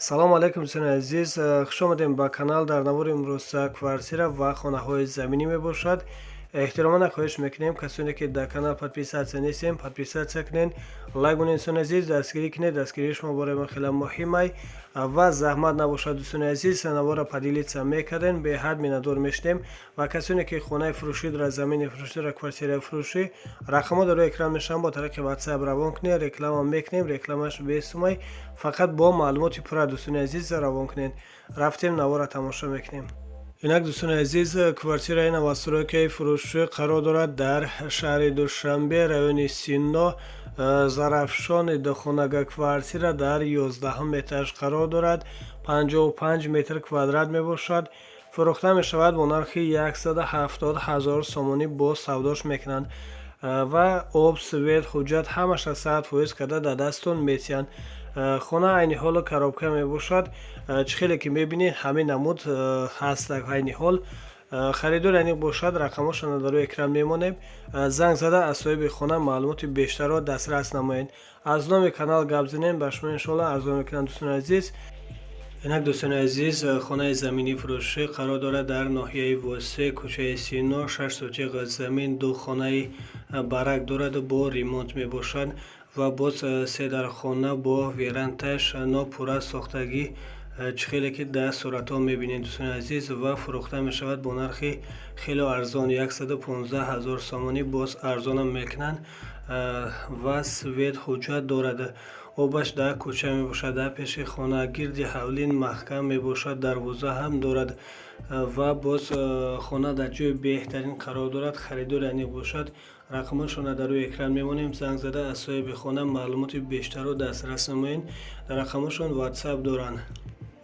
Салому алайкум, дӯстони азиз, хуш омадем ба канал. Дар навори имрӯза квартира ва хонаҳои заминӣ мебошад. Эҳтиромона хоҳиш мекунем, касоне ки дар канал подписаться нестем, подписаться кунед, лайк монед. Дӯстони азиз, дастгирӣ кунед, дастгирии шумо барои мо хеле муҳимай. Ва заҳмат набошад, дӯстони азиз, навора поделиться мекардем, беҳад миннатдор мешудем. Ва касоне ки хонаи фурӯшӣ дорад, замини фурӯшӣ дорад, квартираи фурӯшӣ, рақамҳо дар рӯи экран мешаванд, бо тариқи WhatsApp равон кунед. Реклама мекунем, рекламаш бесумай, фақат бо маълумоти пурра, дӯстони азиз, равон кунед. Рафтем, навора тамошо мекунем. Инак, дӯстони азиз, квартираи новостройкаи фурӯшӣ қарор дорад дар шаҳри Душанбе, райони Сино, Зарафшон. Духонага квартира дар 11-ум этаж қарор дорад, 55 метр квадрат мебошад. Фурӯхта мешавад бо нархи 170 ҳазор сомонӣ, бо савдош мекунанд ва об, свет, ҳуҷҷат ҳамаша 100% карда дар дастон метиҳанд. Хона айни ҳол коробка мебошад. Чӣ хеле ки мебинед, ҳамин намуд ҳаст айни ҳол. Харидор аниқ бошад, рақамҳошонро дар рӯи экран мемонем, занг зада аз соҳиби хона маълумоти бештарро дастрас намоед. Аз номи канал гап занем, ба шумо иншоалло арзон мекунам, дӯстони азиз. Инак, дӯстони азиз, хонаи заминии фурӯшӣ қарор дорад дар ноҳияи Восе, кӯчаи Сино, 6 сотиқ замин, ду хонаи барак дорад, бо ремонт мебошад ва боз седархона бо верандаш нопурра сохтагӣ, чӣ хеле ки дар суратҳо мебинед, дӯстони азиз. Ва фурӯхта мешавад бо нархи хеле арзон, 115 ҳазор сомонӣ, боз арзонам мекунанд. Ва свет, ҳуҷҷат дорад, обаш дар кӯча мебошад, дар пеши хона, гирди ҳавлин маҳкам мебошад, дарвоза ҳам дорад ва боз хона дар ҷои беҳтарин қарор дорад. Харидори аниқ бошад, рақамҳошонро дар рӯи экран мемонем, занг зада аз соҳиби хона маълумоти бештарро дастрас намоед. Дар рақамҳошон WhatsApp доранд.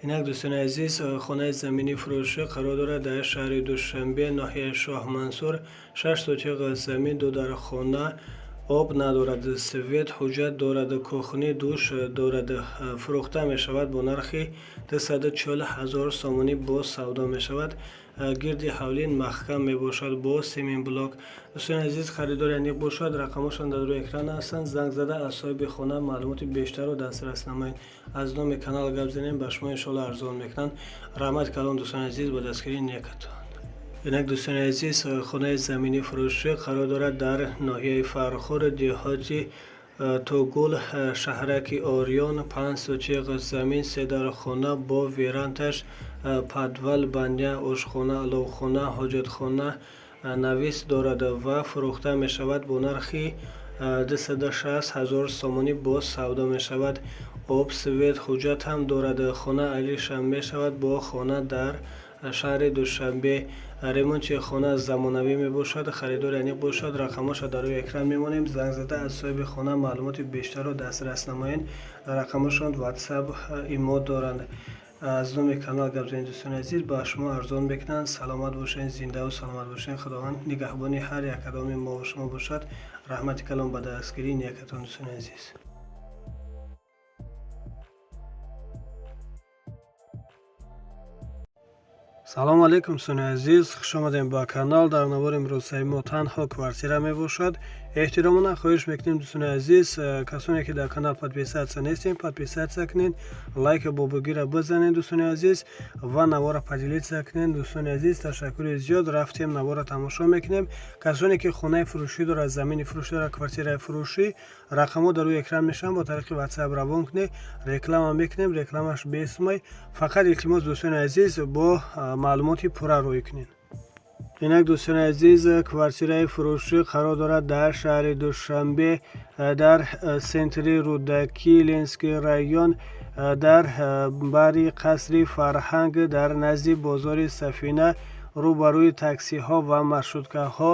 Инак, дӯстони азиз, хонаи заминии фурӯшӣ қарор дорад дар шаҳри Душанбе, ноҳияи Шоҳмансур, 6 сотиқ замин, ду дархона, об надорад, свет, ҳуҷҷат дорад, кухни, душ дорад. Фурӯхта мешавад бо нархи 240 ҳазор сомонӣ, боз савдо мешавад. Гирди ҳавлин маҳкам мебошад бо семенблок. Дӯстони азиз, харидори аниқ бошад, рақамҳошон дар рӯи экран ҳастанд, занг зада аз соҳиби хона маълумоти бештарро дастрас намоед. Аз номи канал гап занем, ба шумо иншоалло арзон мекунанд. Раҳмати калон, дӯстони азиз, ба дастгирии некатон. Инак, дӯстони азиз, хонаи заминии фурӯшӣ қарор дорад дар ноҳияи Фархор, деҳоти Тогул, шаҳраки Ориён, 5 сотиқ замин, се дархона бо верандаш, подвал, баня, ошхона, оловхона, ҳоҷатхона, навис дорад ва фурӯхта мешавад бо нархи 260 ҳазор сомонӣ, боз савдо мешавад. Об, свет, ҳуҷҷат ҳам дорад. Хона алишам мешавад бо хона дар шаҳри Душанбе. Ремонти хона замонавӣ мебошад. Харидори аниқ бошад, рақамҳоша дар рӯи экран мемонем, занг зада аз соҳиби хона маълумоти бештарро дастрас намоед. Рақамҳошон WhatsApp, имо доранд. Аз номи канал гап занед, дӯстони азиз, ба шумо арзон мекунанд. Саломат бошед, зиндаву саломат бошед. Худованд нигаҳбони ҳар як кадоми мову шумо бошад. Раҳмати калон ба дастгирии некатон, дӯстони азиз. Салому алайкум, дӯстони азиз, хуш омадем ба канал. Дар навори имрӯзаи мо танҳо квартира мебошад. Эҳтиромона хоҳиш мекунем, дӯстони азиз, касоне ки дар канал подписаться нестем, подписаться кунед, лайка бобогира бизанед, дӯстони азиз, ва навора поделиться кунед. Дӯстони азиз, ташаккури зиёд. Рафтем, навора тамошо мекунем. Касоне ки хонаи фурӯшӣ дорад, замини фурӯшӣ дорад, квартираи фурӯшӣ, рақамҳо дар рӯи экран мешаванд, бо тариқи WhatsApp равон кунед. Реклама мекунем, рекламаш бесумай, фақат илтимос, дӯстони азиз, бо маълумоти пурра рӯй кунед. Инак, дӯстони азиз, квартираи фурӯшӣ қарор дорад дар шаҳри Душанбе, дар центри Рӯдакӣ, Ленинский район, дар бари қасри фарҳанг, дар назди бозори Сафина, рӯбарӯи таксиҳо ва маршруткаҳо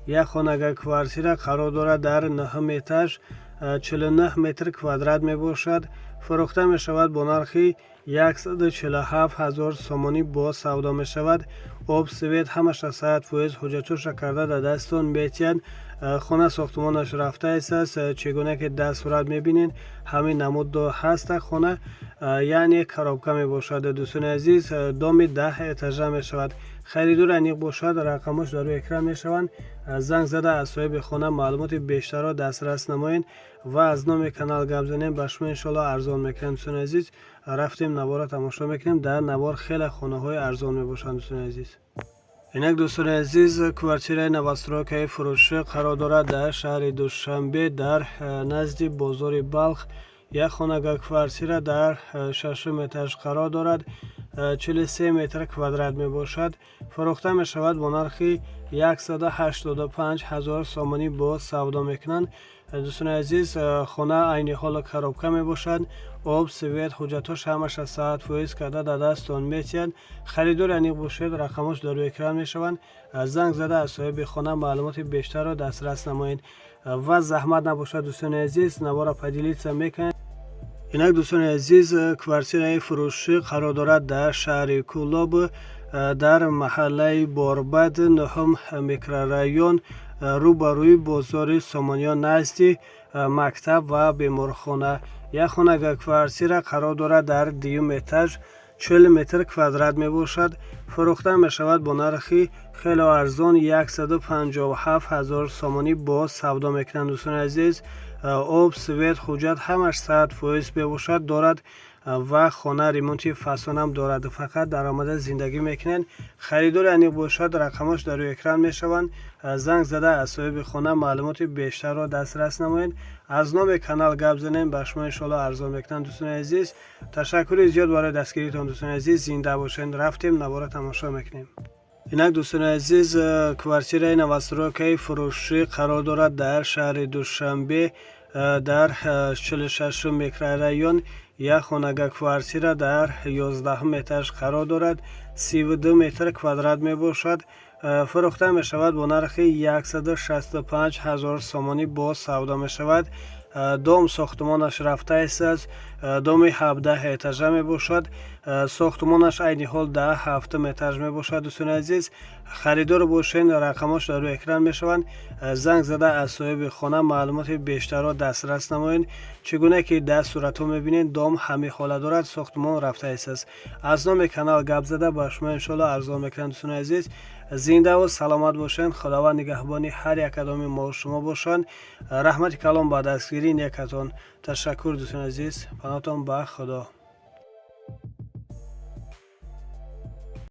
як хонага квартира қарор дорад дар нӯҳум этаж, 49 метр квадрат мебошад. Фурӯхта мешавад бо нархи 147 ҳазор сомонӣ, боз савдо мешавад. Об, свет ҳамаша 100%, ҳуҷҷатҳоша карда дар дастон метиҳанд. Хона сохтумонаш рафтааст, чӣ гуна ки дар сурат мебинед, ҳамин намуд ҳаста хона, яъне коробка мебошад. Дӯстони азиз, доми 10 этажа мешавад. Харидор аниқ бошад, рақамҳош дар рӯи экран мешаванд, занг зада аз соҳиби хона маълумоти бештарро дастрас намоед ва аз номи канал гап занем, ба шумо иншоалло арзон мекунем, дӯстони азиз. Рафтем, навора тамошо мекунем. Дар навор хеле хонаҳои арзон мебошанд, дӯстони азиз. Инак, дӯстони азиз, квартираи новостройкаи фурӯшӣ қарор дорад дар шаҳри Душанбе, дар назди бозори Балх. Як хонага квартира дар шашум этаж қарор дорад, 43 метр квадрат мебошад. Фурӯхта мешавад бо нархи 185 ҳазор сомонӣ, бо савдо мекунанд. Дӯстони азиз, хона айни ҳол коробка мебошад. Об, свет, ҳуҷҷатҳош ҳамаша 100% карда дар дасттон метиҳанд. Харидори аниқ бошед, рақамош дар рӯи экран мешаванд. Занг зада, аз соҳиби хона маълумоти бештарро дастрас намоед. Ва заҳмат набошад, дӯстони азиз, навора поделиться мекунед. Инак, дӯстони азиз, квартираи фурӯшӣ қарор дорад дар шаҳри Кӯлоб, дар маҳаллаи Борбад, нуҳум микрорайон, рӯ ба рӯи бозори Сомониён, назди мактаб ва беморхона. Як хонага квартира қарор дорад дар дуюм этаж, 40 метр квадрат мебошад. Фурӯхта мешавад бо нархи хело арзон, 157 ҳазор сомонӣ бо савдо мекунанд. Дӯстони азиз, об, свет, ҳуҷҷат ҳамаш 100% мебошад, дорад ва хона ремонти фасонам дорад. Фақат даромада зиндагӣ мекунанд. Харидори аниқ бошад, рақамош дар рӯи экран мешаванд. Занг зада, аз соҳиби хона маълумоти бештарро дастрас намоед. Аз номи канал гап занем, ба шумо иншоалло арзон мекунанд. Дӯстони азиз, ташаккури зиёд барои дастгиритон. Дӯстони азиз, зинда бошед. Рафтем, навора тамошо мекунем. Инак, дӯстони азиз, квартираи новостройкаи фурӯшӣ қарор дорад дар шаҳри Душанбе, дар 46-ум микрорайон. Як хонага квартира дар 11-ум этаж қарор дорад, 32 метр квадрат мебошад. Фурӯхта мешавад бо нархи 165 ҳазор сомонӣ, боз савдо мешавад. Дом сохтумонаш рафтааст, доми 17 этажа мебошад. Сохтумонаш айни ҳол дар ҳафтум этаж мебошад. Дӯстони азиз, харидор бошед, рақамош дар рӯи экран мешаванд. Занг зада, аз соҳиби хона маълумоти бештарро дастрас намоед. Чӣ гуна ки дар суратҳо мебинед, дом ҳамин ҳолат дорад, сохтумон рафтааст. Аз номи канал гап зада, ба шумо иншоалло арзон мекунанд. Дӯстони азиз, зиндаву саломат бошед. Худованд нигаҳбони ҳар як кадоми мо шумо бошанд. Раҳмати калом ба дастгирии некатон. Ташаккур, дӯстони азиз. Паноҳтон ба Худо.